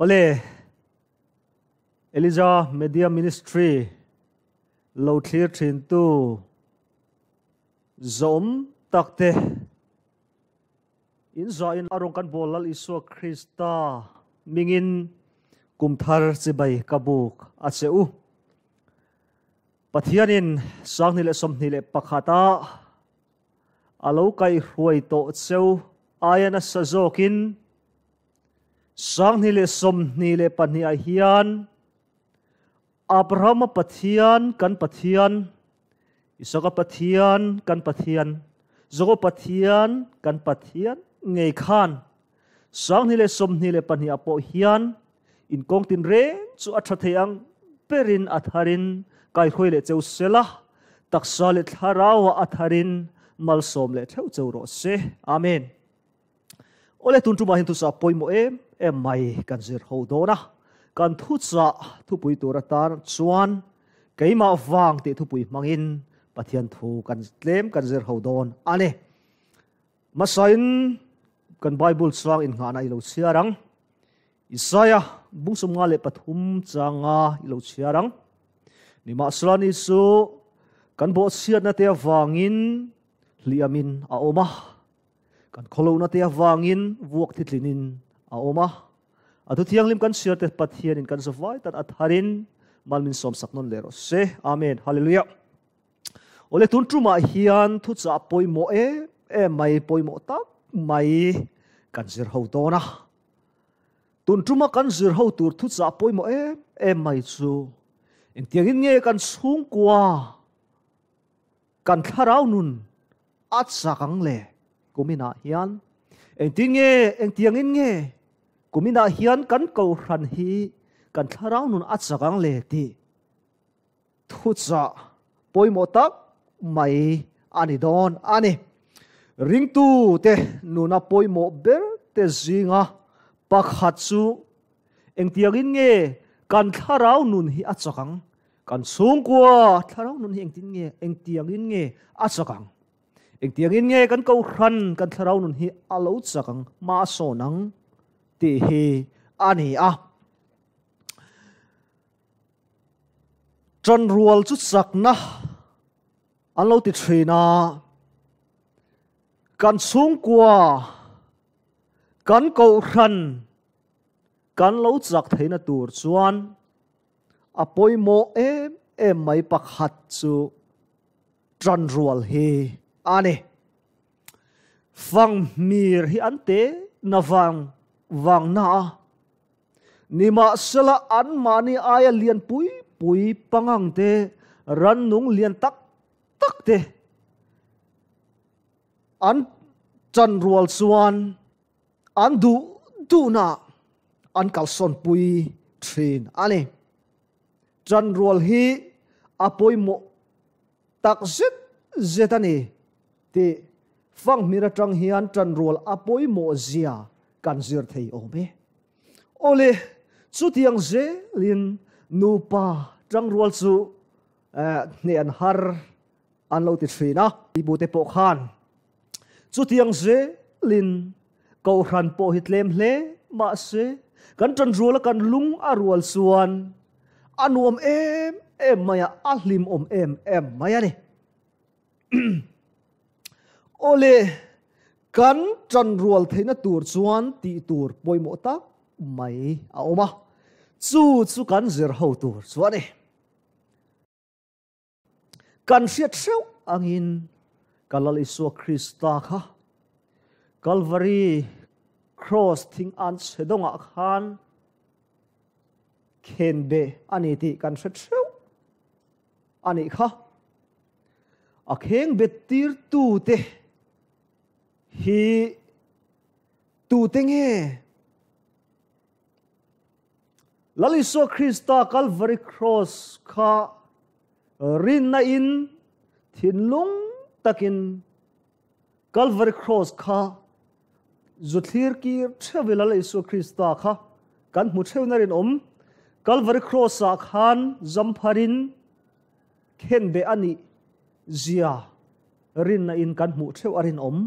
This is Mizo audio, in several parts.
Ole Elijah Media Ministry lo thlir thin tu zawm takte in za in arong kan bol Lal Isua Krista mingin kumthar chibai kabuk a che u. Pathianin 2021 alo kai hruai to cheu ayana sazokin 2022 a hian Abraham Pathian kan Pathian Isaka Pathian kan Pathian Zogo Pathian kan Pathian ngei khan 2022 apo hian in kong tin reng chu a tha theiang perin atharin kai khoi le cheu sela taksa le tharawa atharin malsom le theu cheu ro se. Amen. Ole tun tu ma hin tu sa poimo em em mai kan zir ho do na kan thu cha thu pui tur atan chuan keima wang ti thu pui mangin Pathian thu kan tlem kan zir ho don ane masain kan Bible chuang in ngana ilo chiarang Isaiah bungsum nga le pathum changa ilo chiarang ni ma slani su kan bo siat na te wangin liamin a oma kan kholo na te wangin vuak thitlinin a oma atu thianglim kan siar te Pathian in kan zawai tat atharin malmin som saknon lero se. Amen. Hallelujah. Ole tun truma hian thu cha poimo e e mai poimo tak mai kan zir ho to na tun truma kan zir ho tur thu cha poimo e e mai chu eng tiangin nge kan chung kwa kan tharau nun at sakang le kumina hian eng ti nge eng tiangin nge kumina hian kan ko ran hi kan tharau nun at sakang le ti thu cha poimo tak mai ani don ani ringtu te nuna poimo ber te zinga pakhat chu eng tiangin nge kan tharau nun hi achakang kan chungkua tharau nun hi eng tin nge eng tiangin nge achakang eng tiangin nge kan ko ran kan tharau nun hi alo chakang ma sonang ti hi ani a tran rual chu sakna an lo ti thina kan chungkua kan ko ran kan lo chak theina tur chuan a poimo em em mai pakhat chu tran rual hi ani fang mir hi an te na wang wang na nima sela an mani aya lian pui pui pangang te ran nung lian tak tak te an chan rual chuan an du du na an kalson pui thin ani chan rual hi apoimo tak zet zet ani ti fang mira tang hian chan rual apoimo zia kan zir thei ome ole chu tiang ze lin nu pa tang rual chu ne an har an lo ti thina ibu te po khan chu tiang ze lin ko ran po hit lem hle ma se kan tran rual kan lung a rual suan anuam em em maya a hlim om em em maya ni ole kan tran rual theina tur chuan ti tur poimo tak mai a oma chu chu kan zir ho tur chuan e kan hriat hreuh angin kalal Isua Krista kha Calvary cross thing an chedonga khan khen be ani ti kan hre hreuh ani kha a kheng bet tir tu te hi tu te nge Lal Isua Krista Calvary cross kha rin na in thin lung takin Calvary cross kha zuthlir ki thewil Lal Isua Krista kha kan mu theu na rin om Calvary cross a khan zampharin khen be ani zia rin na in kan mu theu arin om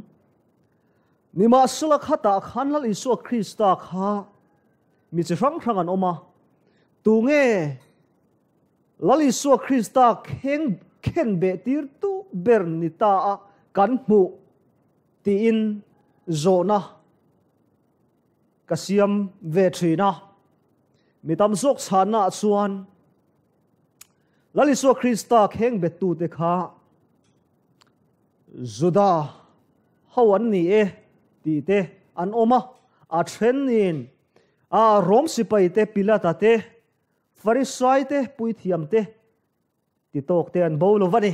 nima sula khata khan Lal Isua Krista kha Mi chi hrang hrang an awm a. Tunge Lal Isua Krista kheng khen beh tir tu ber ni ta a kan hmuh tiin zawhna ka siam ve thin a. Mi tam zawk chhanna ah chuan Lal Isua Krista kheng bet tute kha Juda ho an ni e tih te an awm a, a thenin a Rom sipai te, Pilata te, Farisai te, puithiam te ti tawk te an bo lo va ni.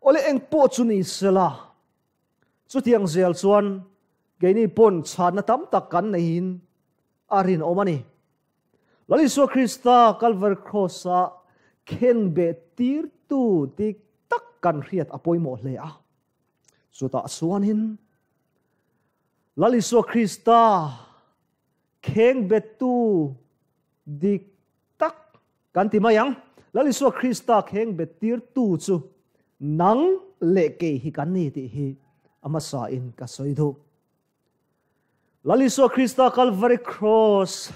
Awle eng pawh chu ni sela, chutiang zel chuan keini pawn chhanna tam tak kan neihin a rinawm a ni. Lal Isua Krista Calvary Cross-a khenbeh tirtu dik tak kan hriat a pawimawh hle a. Chutah chuanin Lal Isua Krista khengbettu dik tak kan ti mai ang. Lal Isua Krista khengbet tirtu chu nang leh kei hi kan ni tih hi a hmasain ka sawi duh. Lal Isua Krista Calvary Cross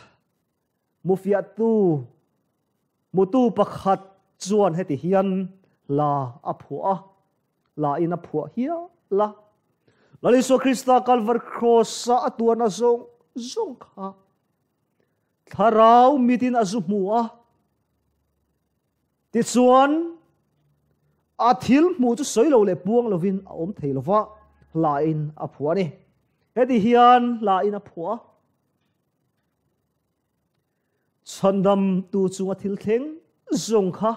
mufiahtu mutu pakhat chuan heti hian hla a phuah a, hla in a phuah hial a. Lal Isua Krista Calvary Cross a a tuarna zawng zawng kha thlarau mitin a zu hmu a. Tichuan, a thil hmuh chu sawi lo leh puang lovin a awm thei lova, hlain a phuah a ni. Heti hian hlain a phuah a, Chhandamtu chunga thil thleng zawng kha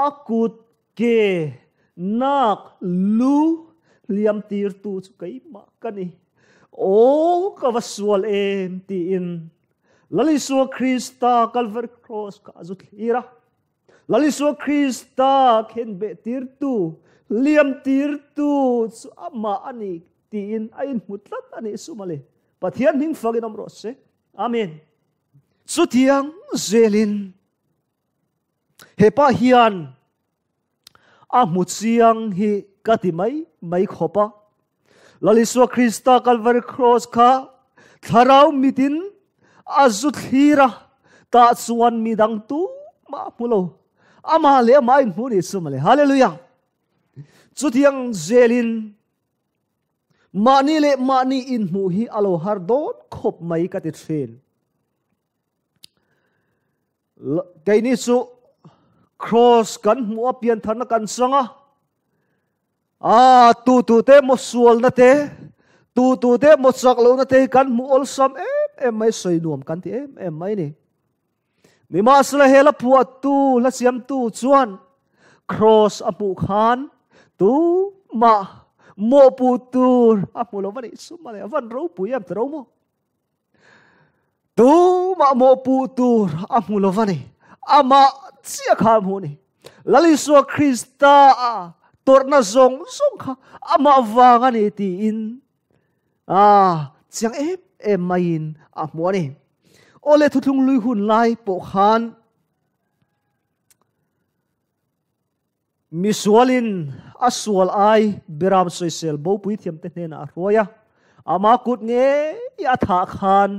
a kut, ke, nak, lu hliam tirtu chu keimah ka ni. Aw, ka va sual em tiin Lal Isua Krista Calvary Cross kha a zu thlir a. Lal Isua Krista khenbeh tirtu, hliam tirtu chu amah a ni tiin a inhmu tlat a nih sum a le. Pathian hming fakin awm rawh se. Amen. Chutiang zelin he pa hian a hmu chiang hi ka ti mai mai khawp a. Lal Isua Krista Calvary Cross kha thlarau mitin a zu thlir a, tah chuan mi dang tu mah hmu lo. Amah leh amah a inhmu ni chu mawle. Hallelujah! Chutiang zelin mahni leh mahni inhmuh hi a lo har dawn khawp mai ka ti thin. Keini chu Cross kan hmuh a, piantharna kan chang a, A tu tu te maw sualna te, tu tu te maw chak lohna te hi kan hmuh awlsam em em mai, sawi nuam kan ti em em mai ni. Nimahsela he hla phuahtu, hla siamtu chuan Cross a hmuh khan tumah mawhpuh tur a hmu lo va nih chu mawle, a van ropui em tiro maw? Tumah mawhpuh tur a hmu lo va ni. Amah chiah kha a hmu ni. Lal Isua Krista a tawrhna zawng zawng kha amah vang a ni tiin a chiang em em maiin a hmu a ni. Awle thuthlung lui hun lai pawh khan Misualin a sual ai Biram sawisel bopui thiamte hnenah a hruai a, ama kut ngei a thah khan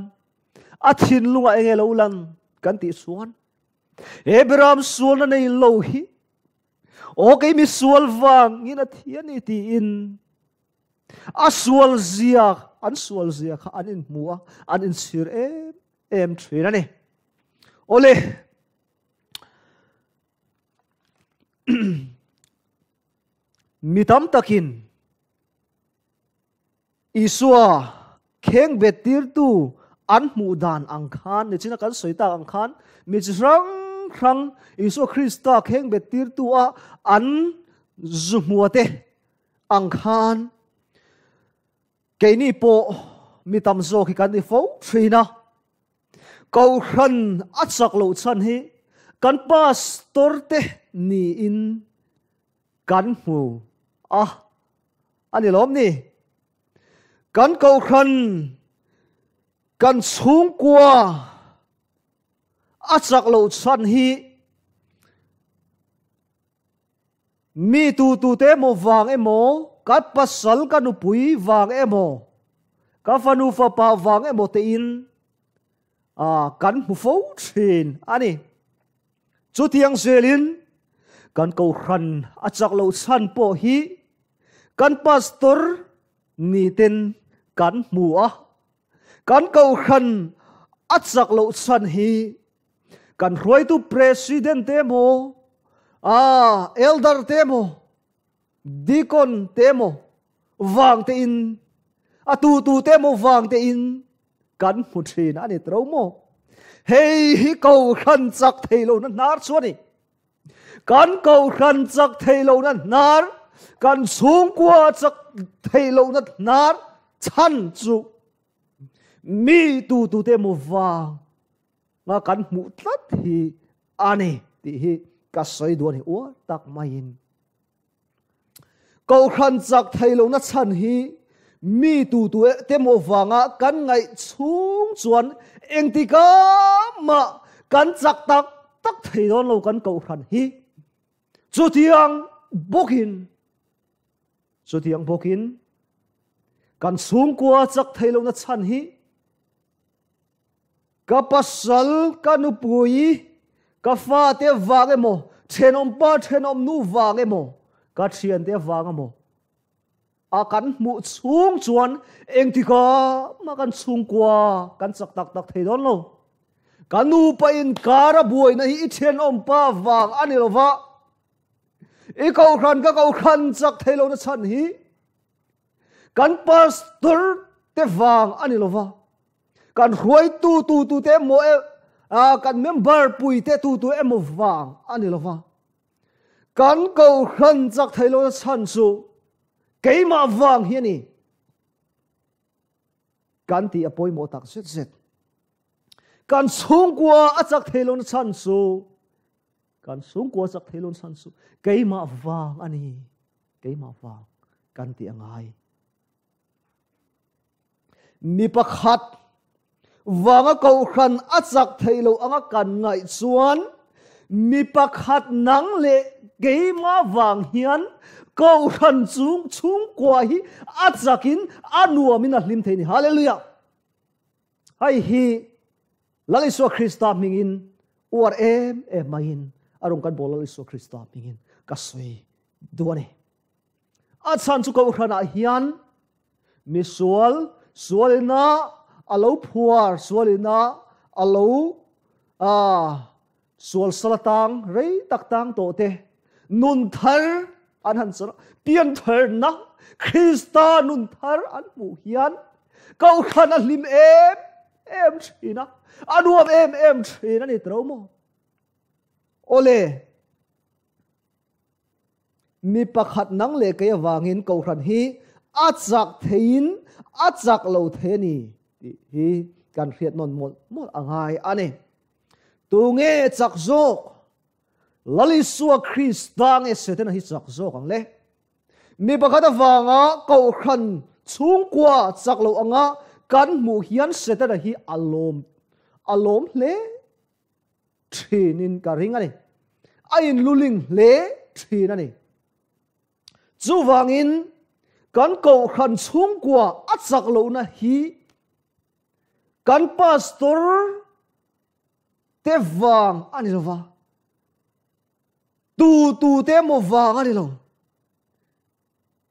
a thinlungah enge lo lan kan tih chuan he Biram sualna nei lo hi aw kei misual vangin a thi a ni tiin a sual zia an sual zia kha an inhmu a, an inchhir em em thin a ni. Awle. Mi tam takin Isua khengbet tirtu an hmuh dan ang khan, nichina kan sawi tak ang khan, mi chi hrang hrang Isua Krista khengbet tirtu a an zu hmua te ang khan keini pawh mi tam zawk hi kan ni fo thin a. Kohhran a chak loh chhan hi kan pastor te niin kan hmu a, a ni lawm ni? Kan kohhran, kan chhungkua a chak loh chhan hi mi tu tu te emaw vang emaw, ka pasal ka nupui vang emaw, ka fanu fapa vang emaw tein. A kan hmu fo thin a ni. Chutiang zelin kan kohhran a chak loh chhan pawh hi kan pastor ni ten kan hmu a, kan kohhran a chak loh chhan hi kan hruaitu president te emaw, a elder te emaw, deacon te emaw vang te in, a tu tu te emaw vang te in kan hmu thin a ni tro maw? Hei hi kohhran chak thei lohna hnar chu a ni. Kan kohhran chak thei lohna hnar, kan chhungkua chak thei lohna hnar chhan chu mi tu tu te emaw vang nga kan hmuh tlat hi a ni tih hi ka sawi duh a ni uar tak maiin. Kohhran chak thei lohna chhan hi mi tu tu te maw vanga kan ngaih chhung chuan engtika mah kan chak tak tak thei dawn lo kan kohhran hi. Chutiang bawkin chutiang bawkin kan chhungkua chak thei lohna chhan hi Ka pasal, ka nupui, ka fate vang emaw, thenawm pa thenawm nu vang emaw, ka thiante vang emaw a kan hmuh chhung chuan engtika mah kan chhungkua kan chak tak tak thei dawn lo. Ka nupa inkar a buaina hi i thenawm pa vang a ni lova, i kohhran ka kohhran chak thei lohna chhan hi kan pastor te vang a ni lova. Kan hruaitu tu tu te emaw e, kan member pui te tu tu emaw vang a ni lova. Kan kohhran chak thei lohna chhan chu keimah vang hi a ni. Kan tih a pawimawh tak zet zet. Kan chhungkua a chak thei lohna chhan chu kan chhungkua chak thei lohna chhan chu keimah vang a ni. Keimah vang kan tih a ngai. Mi pakhat vanga kohhran a chak theih loh anga kan ngaih chuan mi pakhat nang leh keimah vang hian kohhran chung chhungkua hi a chakin a nuamin a hlim thei a ni. Hallelujah! Hei hi Lal Isua Krista hmingin uar em em maiin a rawn kan bawl Lal Isua Krista hmingin ka sawi duh a ni. A chhan chu Kohhranah hian misual sualina a lo phuar, sualina a lo sual sal atang rei tak tang tawh te nun thar an han chawrh a, piantharna Krista nun thar an hmuh hian Kohhran a hlim em em thin a, a nuam em em thin a ni tawh maw? Awle! Mi pakhat nang leh kei avangin Kohhran hi a chak theiin a chak lo thei a ni tih hi kan hriat nawn mawlh mawlh a ngai a ni. Tunge chak zawk? Lal Isua Krista nge Setana hi chak zawk ang le? Mi pakhat avanga Kohhran chhungkua chak lo anga kan hmuh hian Setana hi a lawm a lawm hle. Thinin ka ring a ni. A inluling hle thin a ni. Chuvangin kan kohhran chhungkua a chak lohna hi kan pastor te vang a ni lova, tu tu te emaw vang a ni lo.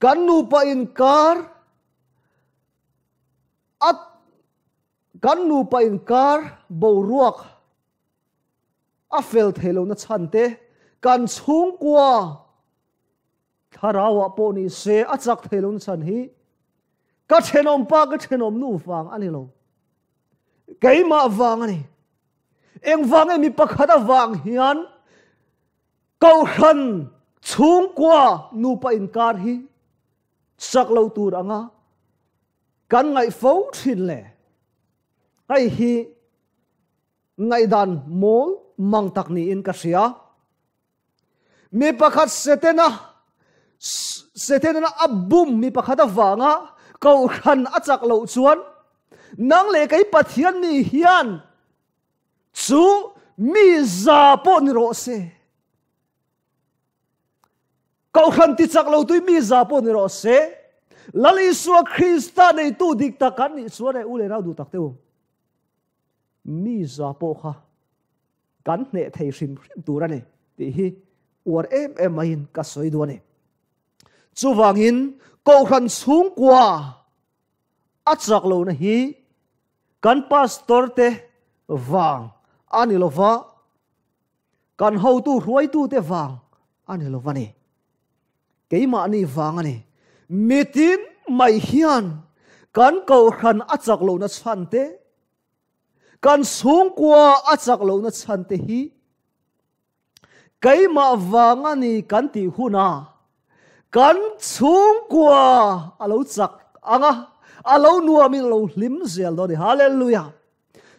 Kan nupa inkar a Kan nupa inkar boruak a fel thei lohna chhan te, kan chhungkua thlarauah pawh ni se a chak thei lohna chhan hi ka thenawm pa ka thenawm nu vang a ni lo. Keimah vang a ni. Engvang nge mi pakhat avang hian Kohhran chhungkua nupa inkar hi chak lo tur anga Kan ngaih fo thin le. Hei hi ngaihdan mawl mang tak niin ka hria. Mi pakhat Setana Setana a bum mi pakhat avanga kohhran a chak loh chuan nang leh kei Pathian mi hian chu mi za pawh ni rawh se. Kohhran ti chak lo tui mi za pawh ni rawh se. Lal Isua Krista neitu dik tak kan nih chuan e u leh nau duh tak te u. Mi za pawh kha kan hneh thei hrim hrim tur a ni tih hi uar em em maiin ka sawi duh a ni. Chuvangin Kohhran chhungkua a chak lohna hi kan pastor te vang a ni lova, kan hotu hruaitute vang a ni lova ni. Keimahni vang a ni. Mitin mai hian kan Kohhran a chak lohna chhan te, kan chhungkua a chak lohna chhan te hi keimah vang a ni kan tih hunah kan chhungkua a lo chak ang a, a lo nuamin a lo hlim zel dawn a ni. Hallelujah!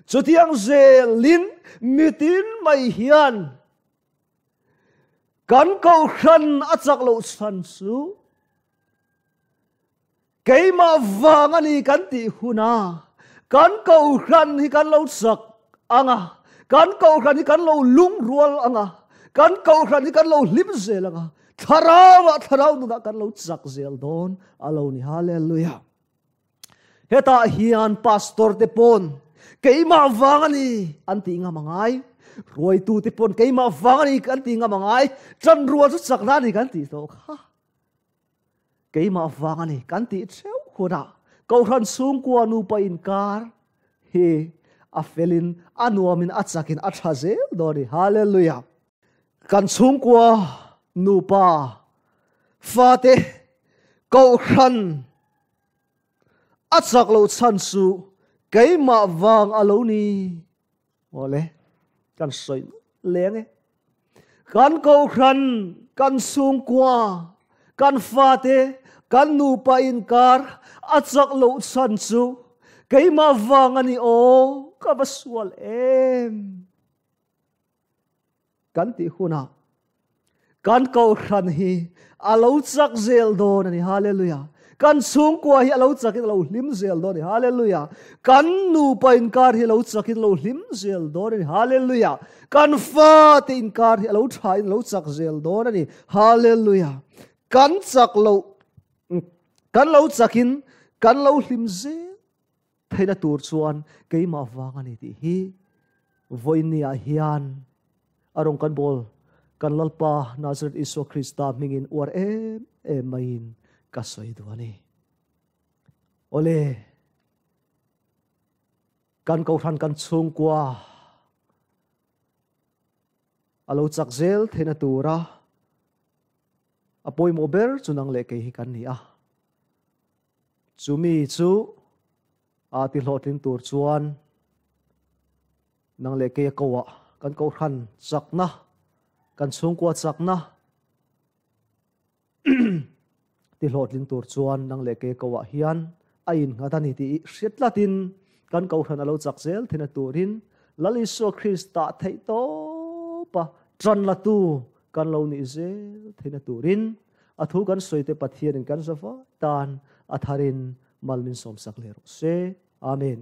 Chutiang zelin mitin mai hian kan Kohhran a chak loh chhan chu Keimah vang a ni kan tih huna kan Kohhran hi kan lo chak ang a, kan Kohhran hi kan lo lungrual ang a, kan Kohhran hi kan lo hlim zel ang a, Thlarauah Thlarau nunah kan lo chak zel dawn a lo ni. Hallelujah! Hetah hian Pastor te pawn keimah vang a ni an tih ngam a ngai, hruaitu te pawn keimah vang a ni an tih ngam a ngai, ṭanrual chu chakna a ni kan tih tawh kha. Keimah vang a ni kan tih theuh hunah Kohhran chhungkua nupa inkar hi a felin a nuamin a chakin a tha zel dawn a ni. Hallelujah! Kan chhungkua nupa fate Kohhran a chak loh chhan chu keimah vang a lo ni. Awle, kan sawi leng e. Kan Kohhran, kan chhungkua, kan fate, kan nupa inkar a chak loh chhan chu keimah vang a ni aw, ka va sual em. Kan tih hunah kan Kohhran hi a lo chak zel dawn a ni. Hallelujah! Kan chhungkua hi a lo chakin a lo hlim zel dawn a ni. Hallelujah! Kan nupa inkar hi a lo chakin a lo hlim zel dawn a ni. Hallelujah! Kan fate inkar hi a lo thain a lo chak zel dawn a ni. Hallelujah! Kan chak loh, kan lo chakin kan lo hlim zel Theihna tur chuan keimah vang a ni tih hi vawiinniah hian a rawn kan bawl kan Lalpa Nazareth Isua Krista hmingin uar em em maiin ka sawi duh a ni. Awle, kan Kohhran kan chhungkua a lo chak zel theihna tura a pawimawh ber chu nang leh kei hi kan ni a. Chumi chu a ti hlawhtling tur chuan nang leh kei a ko ah kan Kohhran chakna, kan chhungkua chakna ti hlawhtling tur chuan nang leh kei a ko ah hian a innghat a ni tih hriat tlatin kan Kohhran a lo chak zel theihna turin Lal Isua Krista theihtawpa tan latu kan lo nih zel theihna turin A thu kan sawi te Pathianin kan za vai tan a tharin mal min sawmsak leh rawh se. Amen.